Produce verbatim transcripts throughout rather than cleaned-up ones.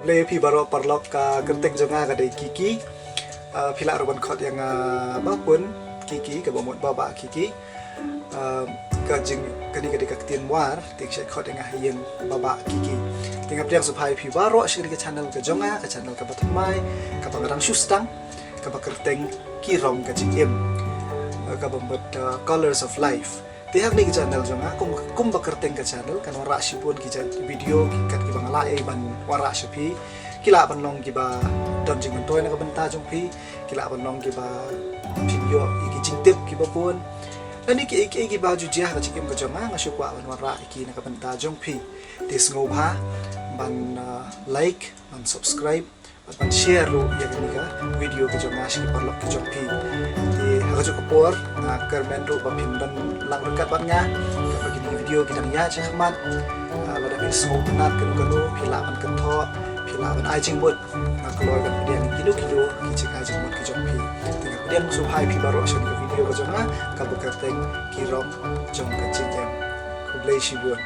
Khublei phi baroh paralok, ka kyrteng jong nga ka dei Kiki. Ah, phi lah ruh ban khot ïa nga Bah Pun Kiki, kaba mut Bah Bah Kiki. Ah, ka jing, kane ka dei ka ktien War, te ki shait khot ïa nga ha ïing Bah Bah Kiki. Te nga pdiang sngewbha ïa phi baroh sha kane ka channel ka jong nga, ka channel kaba thymmai, kaba nga dang shu sdang, kaba kyrteng Ki Rong ka Jingim. Ah, kaba mut, ah, Colors of Life. Te ha kane ka channel jong nga, kum, kumba kyrteng ka channel, kan wanrah shibun ki jait video, ki kat kiba nga lah ei ban wanrah sha phi. Ki lah ban long kiba don jingmyntoi na ka bynta jong phi, ki lah ban long kiba phin ïoh ïa ki jingtip kiba bun. Lane kiei kiei kiba ju jia ha ka jingim ka jong nga, nga shu kwah ban wanrah ïa ki na ka bynta jong phi. Te sngewbha ban, uh, like, ban subscribe, ban share ruh ïa kane ka video ka jong nga sha ki paralok ki jong phi. Te ha kajuh ka por nga kyrmen ruh ba phin don lang ryngkat bad nga katba kine ki video ki dang ïaid sha khmat. Ah, lada phi sngewtynnat kano kano, phi lah ban kynthoh, phi lah ban ai jingmut. Nga kloi ban pdiang kino kino ki jingai jingmut ki jong phi. Te nga pdiang sngewbha ïa phi baroh sha kane ka video ka jong nga, kaba kyrteng Ki Rong jong ka Jingim. Khublei shibun.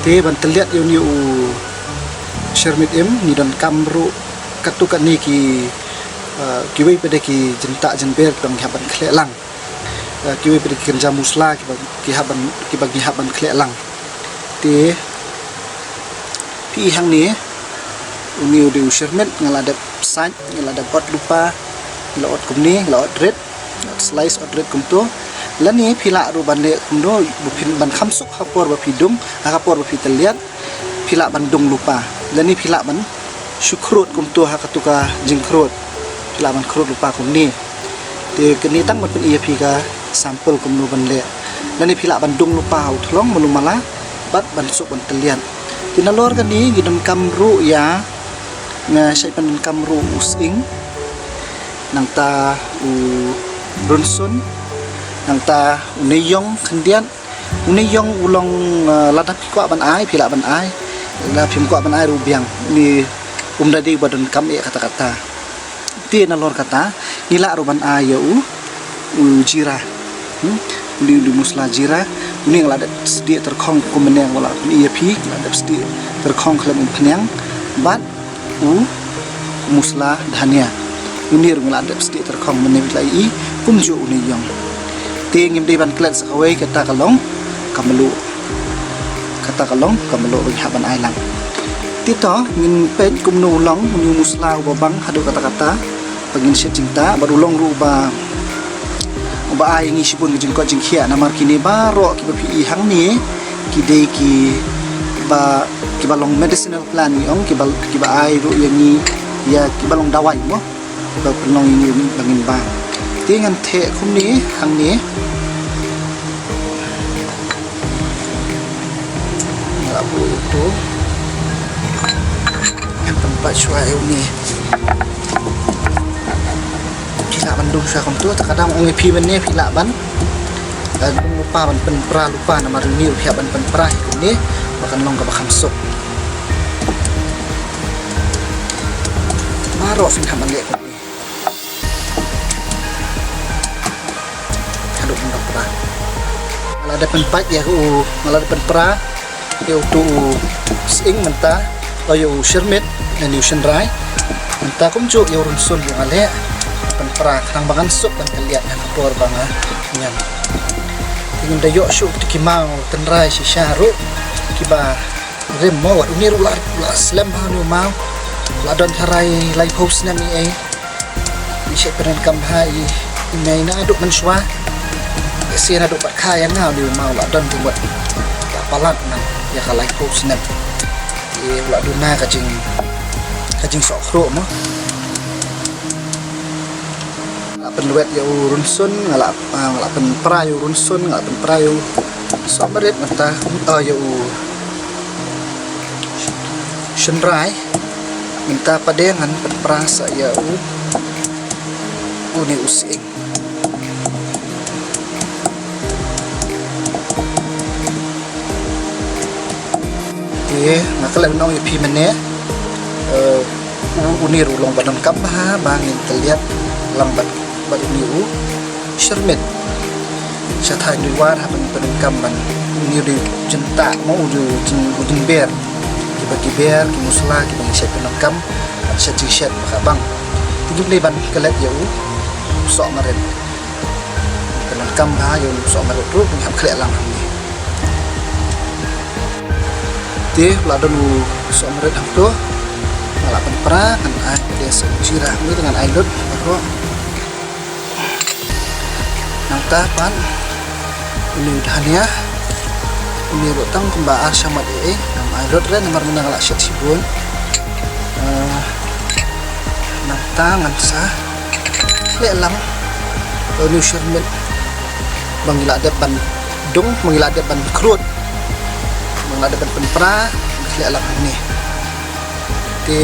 Te ban tylliat ïa une u shyrmit im, ngi donkam ruh katto katne ki, eh, kiwei pat de ki jyntah jynber kiba ngi hap ban khleh lang. Eh, kiwei pat de ki kynja musla kiba, ki hap ban, kiba ngi hap ban khleh lang. Te phi i hangne, une u dei u shyrmit, nga la dep sait, nga la dep ot lypa, nga la ot kumne, nga la ot rit, nga la ot slice, ot rit kumto. Lane phi lah ruh ban leh kumno, ba phin ban kham suk ha por ba phi dung, ha ka por ba phi tylliat, phi lah ban dung lypa. Lane phi lah ban shu khrud kumto ha kato ka jingkhrud. Phi lah ban khrud lypa kumne. Te kane tang ban pyni ïa phi ka sample kumno ban leh. Lane phi lah ban dung lypa ha u thlong malu mala bad ban suk ban tylliat. Te nalor kane ngi donkam ruh ïa, nga shait pyndonkam ruh u sying, nangta u rynsun, nangta une ïong khyndiat. Une ïong u long, eh, lada phi kwah ban ai, phi lah ban ai. Lada phim kwah ban ai ruh biang. Une um da dei ba donkam eh katta katta. Te nalor kata, ngi lah ruh ban ai ïa u, u jira. Hmm? Une u dei u musla jira. Une nga la dep sdieh tyrkhong kumne nga la pyni ïa phi, nga la dep sdieh tyrkhong khlem umphniang. Bad u musla dhania. Une ruh nga la dep sdieh tyrkhong mynne phi la ïohi kumjuh une ïong. Te ngim dei ban klet sa kawei, kata ka long ka mluh. Kata ka long ka mluh ba ngi hap ban ai lang. Te to ngin peit kumno u long une u musla uba bang haduh katta katta. Ba ngin shet jingtah bad u long ruh uba, uba ai ngi shibun ka jingkoit jingkhiah, namar kine baroh kiba phi i hangne ki dei kiba, kiba long medicinal plant ngi ong, kiba, kiba ai ruh ïa ngi, ïa kiba long dawai mo. Ba pynlong ïa ngi ba ngin bang. Te ngan theh kumne hangne. Nga la buh ïa uto. Ngan pynpait shuwa ïa une. Phi lah ban dung shuwa kumto, te ka dang ong ïa phi mynne phi lah ban, eh, dung lypa, ban pynpra lypa, namar une ruh phi hap ban pynpra hi kumne ba kan long kaba kham suk. Baroh phin hap ban leh kumne. Haduh ban pynpra. Nga la dep pynpait ïa u, nga la dep pynpra ïa uto u sying mynta, ïa u shyrmit, ïa u shynrai. Mynta kumjuh ïa u rynsun ruh nga leh pynpra khnang ba ngan suk ban kylliat ha ka por ba nga ñiam. Te ngim da ïoh shuh kito ki maw tynrai shisha ruh kiba rim mo, wat une ruh la, la slem bha une u maw. La don tharai laiphew snem ei ei. Ngi shait pyndonkam bha i, i mei naduh mynshuwa. Sien naduh pat kha ïa nga une u maw la don te wat la palat nang ïa ka laiphew snem. Te u la duna ka jing, ka jingsoh khruh mo. Nga la pynwet ïa u rynsun, nga la, ah, nga la pynpra ïa u rynsun, nga la pynpra ïa u sohmarit mynta, ah, ïa u Tynrai, mynta pat de ngan pynpra sa ïa u, une u sying. Te nga klet ban ong ïa phi mynne, eh, u, une ruh u long ba donkam bha ba ngin tylliat lang bad, bad une u shyrmit. Sha thaiñ dei war haba ngi pyndonkam ban, une u dei u jingtah mo, u dei u jing, u jingber. Kiba ki ber, ki musla, kiba ngi shet pyndonkam, ban shet jingshet ba ka bang. Te ngim dei ban klet ïa u sohmarit. Pyndonkam bha ïa u sohmarit ruh, ngin hap khleh lang hangne. Te la don u sohmarit hangto. Nga la pynpra, ngan ai, te sa u jira hangne, te ngan ai lut baroh. Nangta pat une u dhania, une ruh tang kumba ar shamat ei ei, ngam ai lut re namar mynne nga la shet shibun. Eh, nangta ngan sa khleh lang une u shyrmit ba ngi la dep ban dung, ba ngi la dep ban khrud, ba ngi la dep ban pynpra, ngan khleh lang hangne. Te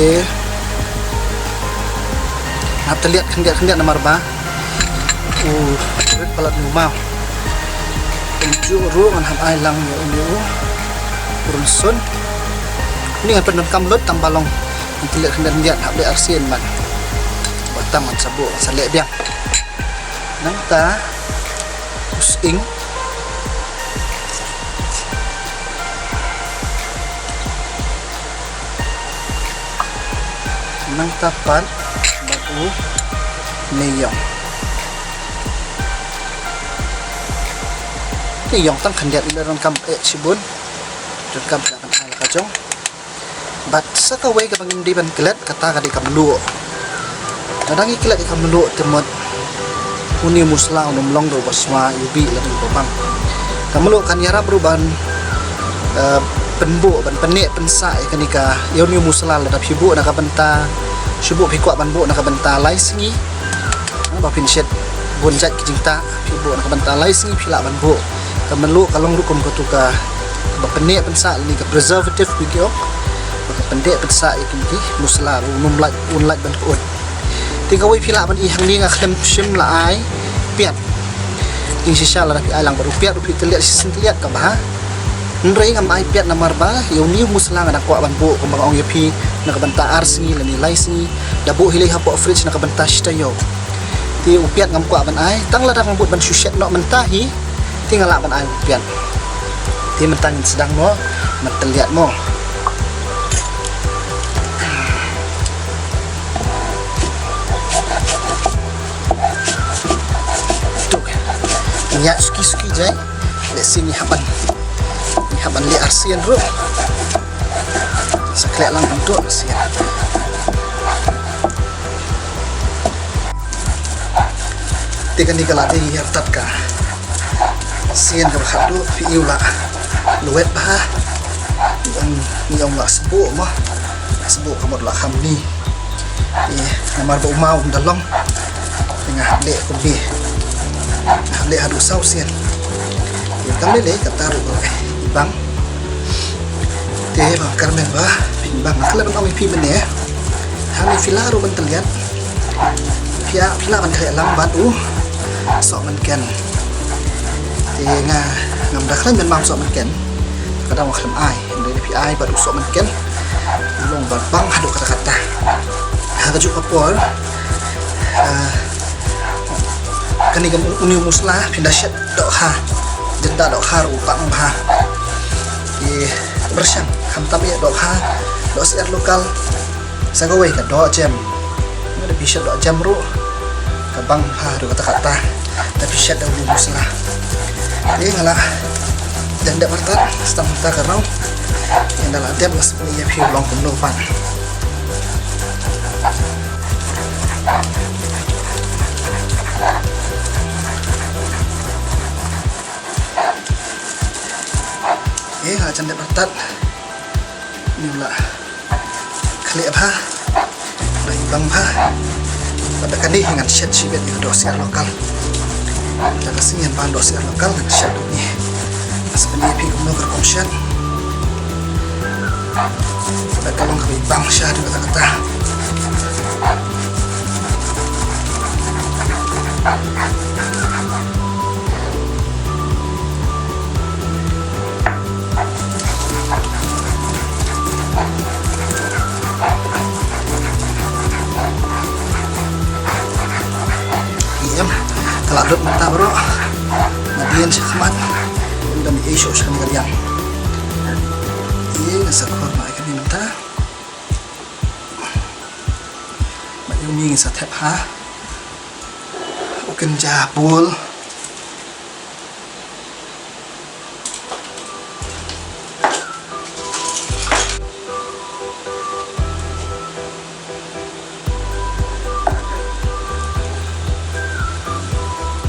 hap tylliat khyndiat khyndiat namar ba u rit palat u maw. Kumjuh ruh ngan hap ai lang ïa une u rynsun. Une ngan pyndonkam lut tang ba long ngan tylliat khyndiat khyndiat, hap leh arsien ban. Ba tang ngan sa buh, ngan sa leh biang. Nangta u sying. Nangta pat bad une ïong. Te ïong tang khyndiat, ym donkam eh shibun. Donkam sha kan ai la ka jong. Bad sa kawei kaba ngim dei ban klet, kata ka dei ka mluh. Lada ngi klet ïa ka mluh te mut une u musla un ym long ruh ba sma ïa u bih lane uba bang. Ka mluh kan ïarap ruh ban, eh, pynbuh, ban pynneh pynsah ïa kane ka, ïa une u musla lada phi buh na ka bynta, shu buh phi kwah ban buh na ka bynta lai sngi. Ba phin shet bun jait ki jingtah, phi buh na ka bynta lai sngi phi lah ban buh. Ka mluh ka long ruh kum katu ka, kaba pynneh pynsah lane ka preservative phi ong. Ba ka pynneh pynsah ïa ki musla ruh un ym lait, un lait ban kut. Te kawei phi lah ban ïohi hangne nga khlem shim la ai piat. Ïa shisha lada phi ai lang bad u piat ruh phi tylliat shisien tylliat ka bha. Hynrei ngam ai piat namar ba ïa une u musla nga dang kwah ban buh kumba nga ong ïa phi na ka bynta ar sngi lane lai sngi. Da buh hi lei hapoh fridge na ka bynta shi taïew. Te u piat ngam kwah ban ai, tang lada nga bud ban shu shet noh mynta hi, te nga lah ban ai u piat. Te mynta ngin sdang noh ban tylliat mo. Tuk. Ngi ïa suki suki jai. Lehse ngi hap ban, ngi hap ban leh arsien ruh. Sa khleh lang hangto arsien. Te kane ka la dei artat ka sien kaba khatduh, phi ïohi la lwet bha. Ngi ong, ngi ong la sbuh mo. Sbuh ka mut la kham ni. Ïa, namar ba u maw um da long. Ïa, nga hap leh kumne. Nga hap leh haduh saw sien. Ïa, tang lei lei kata ruh ba i bang. Te ba kyrmen ba i bang, nga khlem ban ong ïa phi mynne. Hangne phi lah ruh ban tylliat. Phi ïa, phi lah ban khleh lang bad u sohmynken. Te nga ngam da khlem ban bam sohmynken. Ka dang nga khlem ai. Hynrei phi ai bad u sohmynken, u long ba bang haduh katta katta. Ha kajuh ka por, ah, kane ka, une u musla phin da shet dohkha. Jynda dohkha ruh u tang bha. Ïa, pyrshang khamtam ïa dohkha, doh syiar local. Sa kawei ka doh jem. Lada phi shet doh jem ruh ka bang bha haduh katta katta. Lada phi shet da une u musla. Te nga la jan dep artat, sa tang mynta ka rong. Ynda la dep nga sa pyni ïa phi u long kumno pat. Te nga la jan dep artat. Une u la khleh bha, la i bang bha. Bad da kane hi ngan shet shibit ïa ka doh syiar local. Da ka sngi ngan bam doh syiar local ngan shet da une. Nga sa pyni ïa phi kumno ka rukom shet. Ka long kaba bang sha haduh katta katta. Em, ka la lut mynta baroh. Nga dien sha khmat. Ynda me ei shuh sha kane ka liang. Ïa nga sa khot ma ïa kane mynta. Bad ïa uni ngin sa thep ha u kynja bul.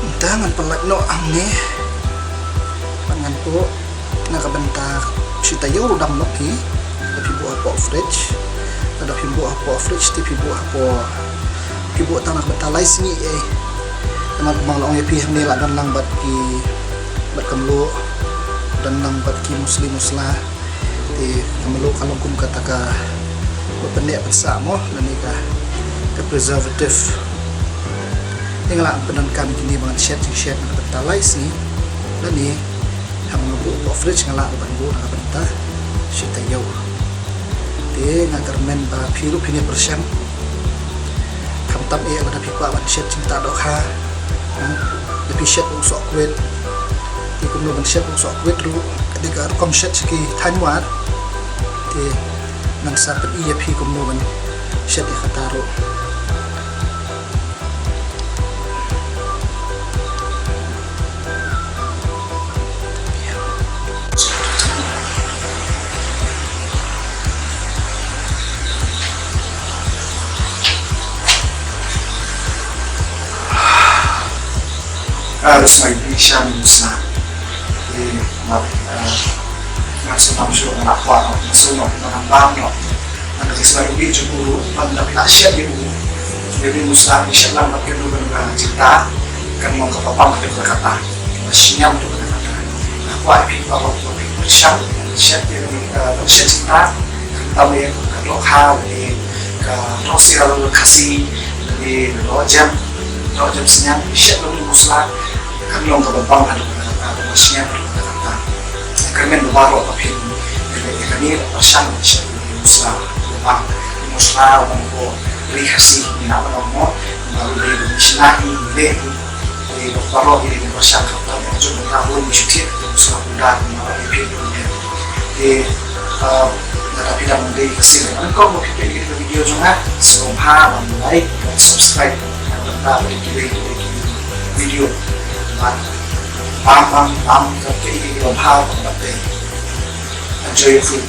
Mynta ngan pyllait noh hangne. Bad ngan buh na ka bynta shi taïew ruh dang noh hi. Lada phi buh hapoh fridge. Lada phi buh hapoh fridge te phi buh hapoh, phi buh tang na ka bynta lai sngi ei. Namar kumba nga la ong ïa phi hangne la don lang bad ki, bad ka mluh, don lang bad ki musli musla. Te ka mluh ka long kum kata ka, ba pynneh pynsah mo, lane ka, ka preservative. Te nga lah ban pyndonkam ïa kine ba ngan shet jingshet na ka bynta lai sngi. Lane haba nga buh hapoh fridge nga lah ban buh na ka bynta shi taïew. Te nga kyrmen ba phi ruh phin ïa pyrshang. Khamtam eh lada phi kwah ban shet jingtah dohkha. Ha? Lada phi shet u sohkwit. Te kumno ban shet u sohkwit ruh. Ka dei ka rukom shet sha ki thaiñ war. Te ngan sa pyni ïa phi kumno ban shet ïa kata ruh. Ah, da sa ïa phi sha musla. Ïa, ma, ah, nga sngewbha shuh nga la kwah, nga sngewbha nga la bam noh. Nga sngewbha ruh jong u, ban da phi la shet ïa u. Ïa u musla phi shet lang bad kynduh ban da jingtah, kan long kaba bam kata kata. Ba shngiam kata kata. Nga kwah ïa phi ba phi pyrshang shet ïa u, ah, ban shet jingtah. Khamtam ïa ka dohkha, ïa ka dohsyiar Khasi, ïa ka dohjem, dohjem synñiang, shet lang u musla. Kan long kaba bang haduh katta katta, kaba shngiam haduh katta katta. Kyrmen ba baroh ba phin, kane, kane, pyrshang shet u musla, ba bang, u musla, u bang ko, ri Khasi, ngi nang ban ong mo, ba u dei u shna hi, u dei u, dei ba baroh, dei ba pyrshang kata, ba jong ba bun, u shu thied, u musla, u da, u ma, u phin, u phin. Dei, eh, lada phi dang dei ka sien. Nyngkong ba phi peit ïa ka video jong nga, sngewbha ban like, ban subscribe, ban bynta ba ïa kiwei kiwei ki video. Ban bam bam bam ka peit ïa ki video bha ban bynta. Enjoy your food.